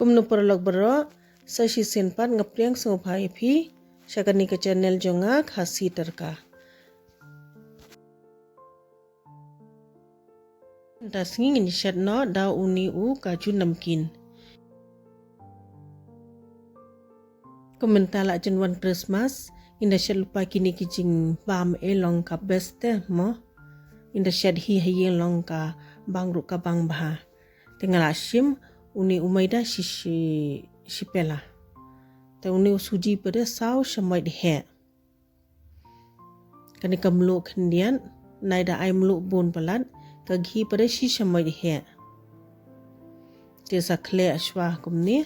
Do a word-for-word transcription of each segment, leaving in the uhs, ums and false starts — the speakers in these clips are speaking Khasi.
Kumno paralok baroh, sa shisien pat nga pdiang sngewbha ïa phi sha kane ka channel jong nga, Khasi Tyrka. Mynta sngi ngin shet noh da une u kaju namkin. Kum mynta la jan wan Christmas, ngin da shet lypa kine ki jingbam, eh, long ka best te mo. Ngin da shet hi ha ïing, long ka bang ruh ka bang bha. Te nga la shim une u maida shi, shi, shi pela. Te une u suji pat de saw shamoit heh. Kane ka mluh khyndiat, nai da ai mluh bun palat, ka ghi pat de shi shamoit heh. Te sa khleh shuwa kumne,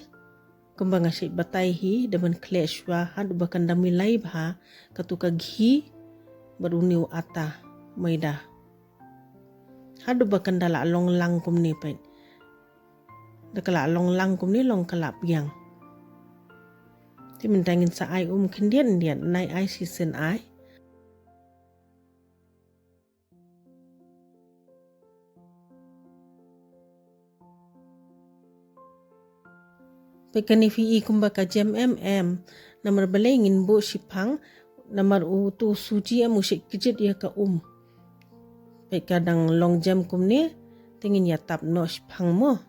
kumba nga shait batai hi, da ban khleh shuwa, haduh ba kan da milai bha katu ka ghi bad une u ata maida. Haduh ba kan da la long lang kumne peit. Da ka la long lang kumne, long ka la biang. Te mynta ngin sa ai um khyndiat khyndiat, nai ai shisien ai. Peit kane phi i kumba ka jem em em. Namar balei ngin buh shiphang, namar utu u suji em u shait kjit ïa ka um. Peit ka dang long jem kumne, te ngin ïa tap noh shiphang mo.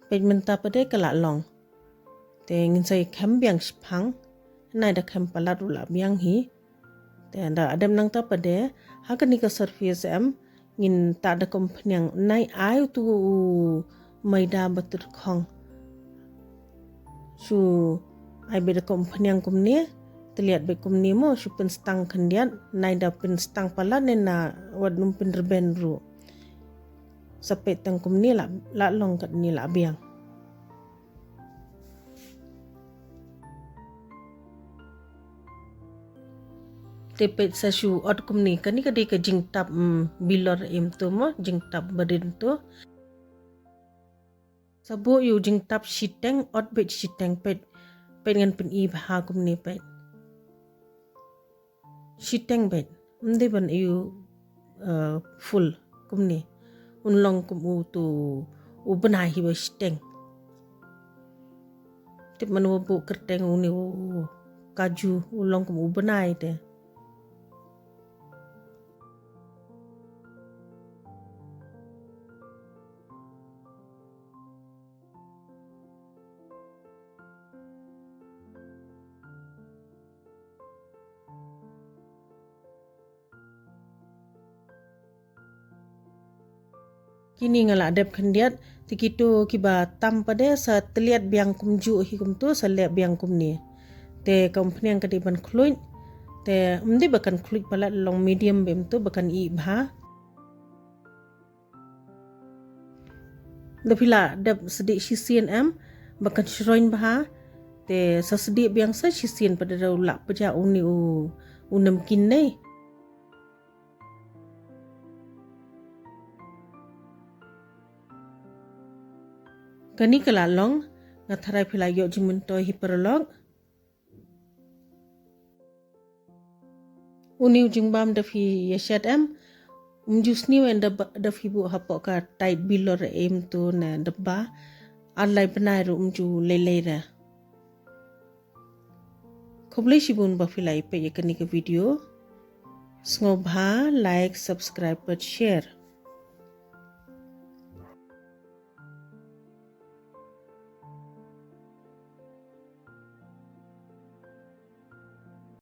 Peit mynta pat de ka la long. Te ngin sa ïa khem biang shiphang. Nai da khem palat ruh la biang hi. Te da adem nangta pat de, ha kane ka surface em, ngin tah da ka umphniang, nai ai utu u maida ba tyrkhong. Shu ai beit da ka umphniang kumne, tylliat beit kumne mo, shu pynstang khyndiat, nai da pynstang palat ne na wat nym pynrben ruh. Sa peit tang kumne la, la long katne la biang. Te peit sa shu ot kumne, kane ka dei ka jingtap, mm, bilor em to mo, jingtap barit to. Sa buh ïa u jingtap shiteng, ot beit shiteng peit. Peit ngan pyni bha kumne peit. Shiteng beit. Ym dei ban ïa u, eh, full kumne. Un long kum utu u bnai hi ba shiteng. Tip mano ba buh kyrteng une u kaju, u long kum u bnai te. Kine nga la dep khyndiat, te kito kiba tam pat de sa tylliat biang kumjuh hi kumto, sa leh biang kumne. Te ka umphniang ka dei ban khluit, te ym dei ba kan khluit palat, long medium beit kumto ba kan ih bha. Da phi la dep sdieh shisien em, ba kan shroiñ bha, te sa sdieh biang sa shisien pat de, da u lah pjah une u, u namkin ne. Kane ka la long, nga tharai phi la ïoh jingmyntoi hi paralok. Une u jingbam da phi ïa shet em, um ju sniew em da ba, da phi buh hapoh ka tight bilor em to ne da ba, ar lai bnai ruh um ju lei lei re. Khublei shibun ba phi la ïa peit ïa kane ka video. Sngewbha like, subscribe bad share.